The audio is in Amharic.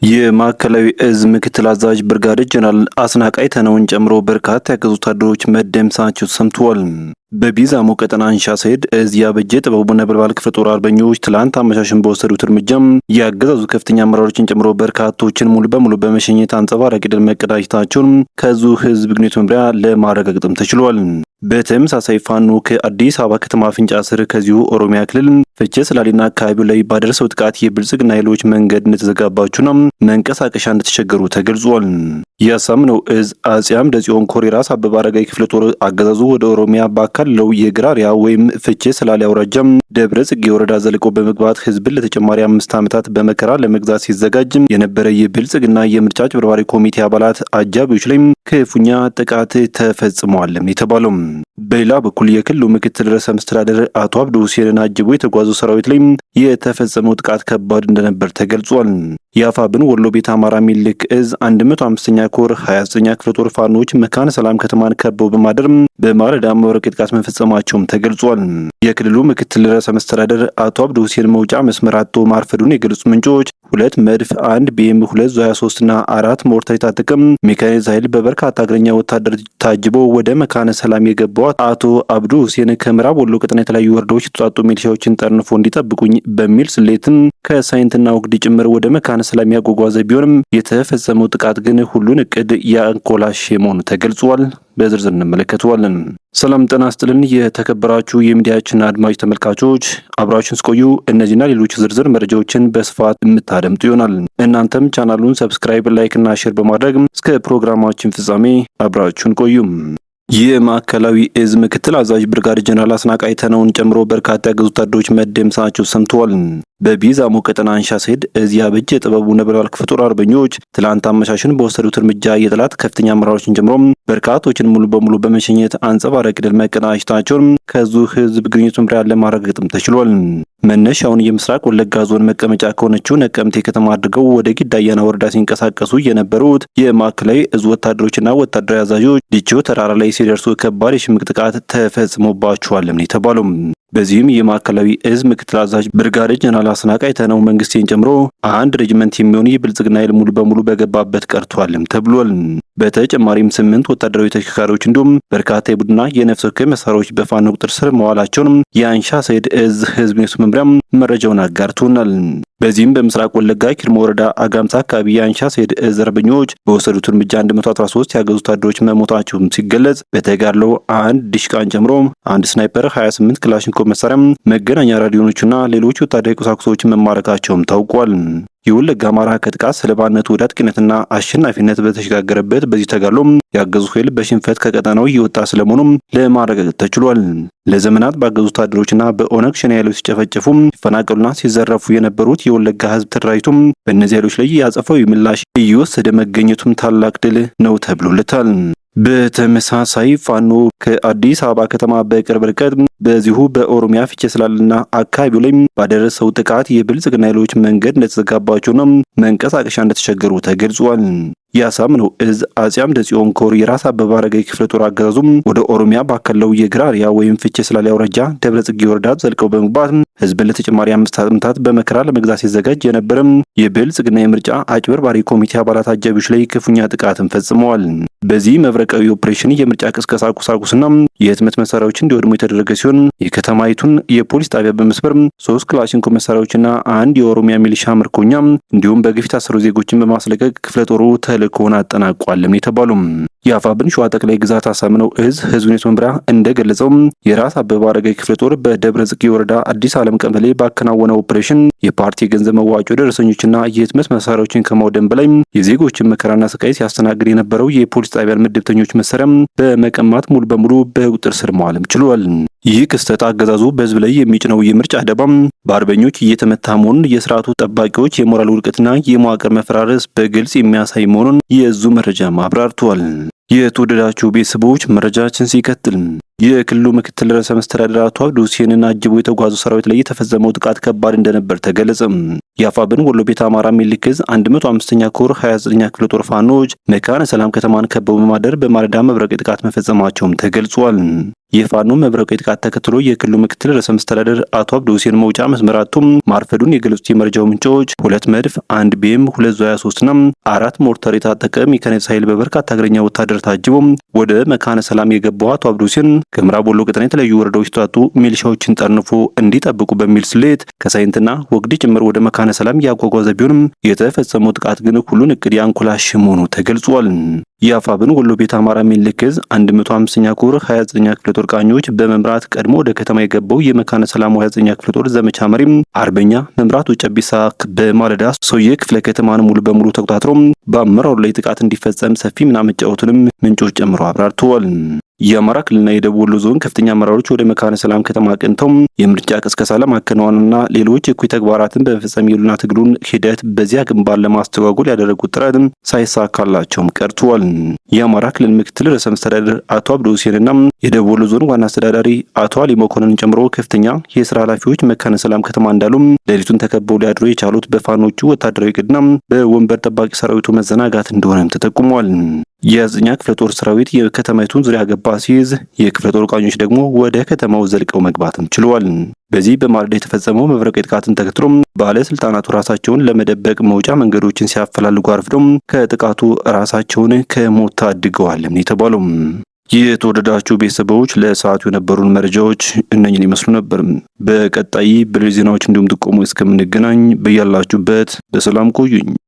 የማዕከላዊ እዝ ምክትል አዛዥ ብርጋዴር ጀነራል አስናቀ አይተነውን ጨምሮ በርካታ ያገዙ ወታደሮች መደምሰሳቸው ተሰምቷል። በቢዛሞ ቀጠና አንሻ ሰይድ እዝ ያበጀ ጥበቡ ነበልባል ክፍለ ጦር አርበኞች ትላንት አመሻሽን በወሰዱት እርምጃም የአገዛዙ ከፍተኛ አመራሮችን ጨምሮ በርካቶችን ሙሉ በሙሉ በመሸኘት አንጸባራቂ ድል መቀዳጀታቸውን ከዙ ህዝብ ግንኙነት መምሪያ ለማረጋገጥም ተችሏል። በተመሳሳይ ፋኖ ከአዲስ አበባ ከተማ አፍንጫ ስር ከዚሁ ኦሮሚያ ክልል ፍቼ ስላሌና አካባቢው ላይ ባደረሰው ጥቃት የብልጽግና ኃይሎች መንገድ እንደተዘጋባቸውና መንቀሳቀሻ እንደተቸገሩ ተገልጿል። የአሳምነው እዝ አጼ አምደ ጽዮን ኮር የራስ አበበ አረጋይ ክፍለ ጦር አገዛዙ ወደ ኦሮሚያ ባካለለው የግራሪያ ወይም ፍቼ ስላሌ አውራጃም ደብረ ጽጌ ወረዳ ዘልቆ በመግባት ህዝብን ለተጨማሪ 5 ዓመታት በመከራ ለመግዛት ሲዘጋጅ የነበረ የብልጽግና የምርጫ አጭበርባሪ ኮሚቴ አባላት አጃቢዎች ላይ ክፉኛ ጥቃት ተፈጽመዋል የተባለው። በሌላ በኩል የክልሉ ምክትል ርዕሰ መስተዳደር አቶ አብዱ ሁሴንን አጅቦ የተጓዘው ሰራዊት ላይ የተፈጸመው ጥቃት ከባድ እንደነበር ተገልጿል። የአፋብን ወሎ ቤተ አማራ ሚልክ እዝ 105ኛ ኮር 29ኛ ክፍለ ጦር ፋኖች መካነ ሰላም ከተማን ከበው በማደር በማለዳ መብረቅ ጥቃት መፈጸማቸውም ተገልጿል። የክልሉ ምክትል ርዕሰ መስተዳደር አቶ አብዱ ሁሴን መውጫ መስመር አጥቶ ማርፈዱን የገለጹ ምንጮች ሁለት መድፍ፣ አንድ ቢኤም 2 ዙ 23 እና አራት ሞርተር የታጠቀም ሜካናይዝድ ኃይል በበርካታ እግረኛ ወታደር ታጅቦ ወደ መካነ ሰላም የገባው አቶ አብዱ ሁሴን ከምዕራብ ወሎ ቀጠና የተለያዩ ወረዳዎች የተውጣጡ ሚሊሻዎችን ጠርንፎ እንዲጠብቁኝ በሚል ስሌትም ከሳይንትና ወግዲ ጭምር ወደ መካነ ሰላም ያጓጓዘ ቢሆንም የተፈጸመው ጥቃት ግን ሁሉን እቅድ ያንኮላሸ መሆኑ ተገልጿል። በዝርዝር እንመለከተዋለን። ሰላም ጤና ይስጥልን። የተከበራችሁ የሚዲያችን አድማጭ ተመልካቾች፣ አብራችሁን ስቆዩ እነዚህና ሌሎች ዝርዝር መረጃዎችን በስፋት የምታደምጡ ይሆናል። እናንተም ቻናሉን subscribe፣ like እና share በማድረግ እስከ ፕሮግራማችን ፍጻሜ አብራችሁን ቆዩም። የማዕከላዊ እዝ ምክትል አዛዥ ብርጋዴር ጀነራል አስናቀ አይተነውን ጨምሮ በርካታ ያገዙ ወታደሮች መደምሰሳቸው ሰምተዋል። በቢዛሞ ቀጠና አንሻ ሰይድ እዝ ያበጀ ጥበቡ ነበልባል ክፍለ ጦር አርበኞች ትላንት አመሻሽን በወሰዱት እርምጃ የጠላት ከፍተኛ አመራሮችን ጨምሮ በርካቶችን ሙሉ በሙሉ በመሸኘት አንጸባራቂ ድል መቀዳጀታቸውን ከዙ ህዝብ ግንኙነት መምሪያ ለማረጋገጥም ተችሏል። መነሻውን የምስራቅ ወለጋ ዞን መቀመጫ ከሆነችው ነቀምቴ ከተማ አድርገው ወደ ጊዳ አያና ወረዳ ሲንቀሳቀሱ የነበሩት የማዕከላዊ እዝ ወታደሮችና ወታደራዊ አዛዦች ዲቾ ተራራ ላይ ሲደርሱ ከባድ የሽምቅ ጥቃት ተፈጽሞባቸዋልም ነው የተባለው። በዚህም የማዕከላዊ እዝ ምክትል አዛዥ ብርጋዴር ጀነራል አስናቀ አይተነው መንግስቴን ጨምሮ አንድ ሬጅመንት የሚሆኑ የብልጽግና ኃይል ሙሉ በሙሉ በገባበት ቀርቷልም ተብሏል። በተጨማሪም ስምንት ወታደራዊ ተሽከርካሪዎች እንዲሁም በርካታ የቡድንና የነፍስ ወከፍ መሳሪያዎች በፋኖ ቁጥጥር ስር መዋላቸውን የአንሻ ሰይድ እዝ ህዝብ ግንኙነት መምሪያም መረጃውን አጋርቶናል። በዚህም በምስራቅ ወለጋ ኪርሞ ወረዳ አጋምሳ አካባቢ የአንሻ ሰይድ እዝ አርበኞች በወሰዱት እርምጃ 113 ያገዙ ወታደሮች መሞታቸውም ሲገለጽ፣ በተጋድሎ አንድ ዲሽቃን ጨምሮ አንድ ስናይፐር፣ 28 ክላሽንኮቭ መሳሪያ፣ መገናኛ ራዲዮኖችና ሌሎች ወታደራዊ ቁሳቁሶች መማረካቸውም ታውቋል። የወለጋ አማራ ከጥቃት ሰለባነት ወደ አጥቂነትና አሸናፊነት በተሸጋገረበት በዚህ ተጋድሎም ያገዙ ኃይል በሽንፈት ከቀጠናው እየወጣ ስለመሆኑም ለማረጋገጥ ተችሏል። ለዘመናት ባገዙ ወታደሮችና በኦነግ ሸኔ ኃይሎች ሲጨፈጨፉ፣ ሲፈናቀሉና ሲዘረፉ የነበሩት የወለጋ ህዝብ ተደራጅቶም በእነዚህ ኃይሎች ላይ የአጸፋዊ ምላሽ እየወሰደ መገኘቱም ታላቅ ድል ነው ተብሎለታል። በተመሳሳይ ፋኖ ከአዲስ አበባ ከተማ በቅርብ ርቀት በዚሁ በኦሮሚያ ፊቼ ስላልና አካባቢው ላይ ባደረሰው ጥቃት የብልጽግና ኃይሎች መንገድ እንደተዘጋባቸውና መንቀሳቀሻ እንደተቸገሩ ተገልጿል። የአሳምነው እዝ አጼ አምደ ጽዮን ኮር የራስ አበበ አረጋይ ክፍለ ጦር አገዛዙም ወደ ኦሮሚያ ባከለው የግራሪያ ወይም ፊቼ ስላሌ አውራጃ ደብረ ጽጌ ወረዳ ዘልቀው በመግባት ህዝብን ለተጨማሪ 5 ዓመታት በመከራ ለመግዛት ሲዘጋጅ የነበረም የብልጽግና የምርጫ አጭበርባሪ ኮሚቴ አባላት አጃቢዎች ላይ ክፉኛ ጥቃትን ፈጽመዋል። በዚህ መብረቃዊ ኦፕሬሽን የምርጫ ቅስቀሳ ቁሳቁስና የህትመት መሳሪያዎች እንዲወድሙ የተደረገ ሲሆን፣ የከተማይቱን የፖሊስ ጣቢያ በመስበር ሶስት ክላሽንኮቭ መሳሪያዎችና አንድ የኦሮሚያ ሚሊሻ ምርኮኛ እንዲሁም በግፍ የታሰሩ ዜጎችን በማስለቀቅ ክፍለ ጦሩ ተልእኮውን አጠናቋልም የተባሉ። የአፋብን ሸዋ ጠቅላይ ግዛት አሳምነው እዝ ህዝብ ግንኙነት መምሪያ እንደገለጸው፣ የራስ አበበ አረጋይ ክፍለ ጦር በደብረ ጽጌ ወረዳ አዲስ ዓለም ቀበሌ ባከናወነው ኦፕሬሽን የፓርቲ የገንዘብ መዋጮ ደረሰኞችና የህትመት መሳሪያዎችን ከማውደም በላይ የዜጎችን መከራና ስቃይ ሲያስተናግድ የነበረው የፖሊስ ጣቢያን ምድብተኞች መሳሪያ በመቀማት ሙሉ በሙሉ በቁጥጥር ስር መዋልም ችሏል። ይህ ክስተት አገዛዙ በህዝብ ላይ የሚጭነው የምርጫ ደባም በአርበኞች እየተመታ መሆኑን፣ የስርዓቱ ጠባቂዎች የሞራል ውድቀትና የመዋቅር መፈራረስ በግልጽ የሚያሳይ መሆኑን የእዙ መረጃም አብራርቷል። የተወደዳችሁ ቤተሰቦች፣ መረጃችን ሲቀጥል የክልሉ ምክትል ርዕሰ መስተዳድር አቶ አብዱ ሁሴንን አጅቦ የተጓዙ ሰራዊት ላይ የተፈጸመው ጥቃት ከባድ እንደነበር ተገለጸ። የአፋብን ወሎ ቤተ አማራ ሚኒልክ ዕዝ 105ኛ ኮር 29ኛ ክፍለ ጦር ፋኖች መካነ ሰላም ከተማን ከበው በማደር በማለዳ መብረቅ ጥቃት መፈጸማቸውም ተገልጿል። የፋኖ መብረቃዊ ጥቃት ተከትሎ የክልሉ ምክትል ርዕሰ መስተዳደር አቶ አብዱ ሁሴን መውጫ መስመር አጥቶም ማርፈዱን የገለጹት የመረጃው ምንጮች 2 መድፍ፣ 1 ቢኤም፣ 2 ዙ 23 እና 4 ሞርተር የታጠቀ ሜካናይዝድ ኃይል በበርካታ እግረኛ ወታደር ታጅቦ ወደ መካነ ሰላም የገባው አቶ አብዱ ሁሴን ከምዕራብ ወሎ ቀጠና የተለያዩ ወረዳዎች የተውጣጡ ሚሊሻዎችን ጠርንፎ እንዲጠብቁ በሚል ስሌት ከሳይንትና ወግዲ ጭምር ወደ መካነ ሰላም ያጓጓዘ ቢሆንም የተፈጸመው ጥቃት ግን ሁሉን እቅድ ያንኮላሸ መሆኑ ተገልጿል። የአፋብን ወሎ ቤተ አማራ ምኒልክ ዕዝ 105ኛ ኮር 29ኛ ክፍለ ጦር ቃኞች በመምራት ቀድሞ ወደ ከተማ የገባው የመካነ ሰላም 29ኛ ክፍለ ጦር ዘመቻ መሪም አርበኛ መምራቱ ጨቢሳ በማለዳ ሰውዬ ክፍለ ከተማን ሙሉ በሙሉ ተቆጣጥሮ በአመራሩ ላይ ጥቃት እንዲፈጸም ሰፊ ሚና መጫወቱንም ምንጮች ጨምሮ አብራርተዋል። የአማራ ክልልና የደቡብ ወሎ ዞን ከፍተኛ አመራሮች ወደ መካነ ሰላም ከተማ አቅንተው የምርጫ ቅስቀሳ ለማከናወንና ሌሎች እኩይ ተግባራትን በመፈጸም የህልውና ትግሉን ሂደት በዚያ ግንባር ለማስተጓጎል ያደረጉት ጥረት ሳይሳካላቸውም ቀርቷል። የአማራ ክልል ምክትል ርዕሰ መስተዳድር አቶ አብዱ ሁሴንና የደቡብ ወሎ ዞን ዋና አስተዳዳሪ አቶ አሊ መኮንን ጨምሮ ከፍተኛ የስራ ኃላፊዎች መካነ ሰላም ከተማ እንዳሉ ሌሊቱን ተከበው ሊያድሩ የቻሉት በፋኖቹ ወታደራዊ ዕቅድና በወንበር ጠባቂ ሰራዊቱ መዘናጋት እንደሆነም ተጠቁሟል። የዘኛ ክፍለ ጦር ሰራዊት የከተማይቱን ዙሪያ ገባ ሲይዝ የክፍለ ጦር ቃኞች ደግሞ ወደ ከተማው ዘልቀው መግባትም ችለዋል። በዚህ በማለዳ የተፈጸመው መብረቃዊ ጥቃትን ተከትሎም ባለስልጣናቱ ራሳቸውን ለመደበቅ መውጫ መንገዶችን ሲያፈላልጉ አርፍዶም ከጥቃቱ ራሳቸውን ከሞት ታድገዋል የተባለው። የተወደዳችሁ ቤተሰቦች ለሰዓቱ የነበሩን መረጃዎች እነኝን ይመስሉ ነበር። በቀጣይ በሌሎች ዜናዎች እንዲሁም ጥቆሞ እስከምንገናኝ በያላችሁበት በሰላም ቆዩኝ።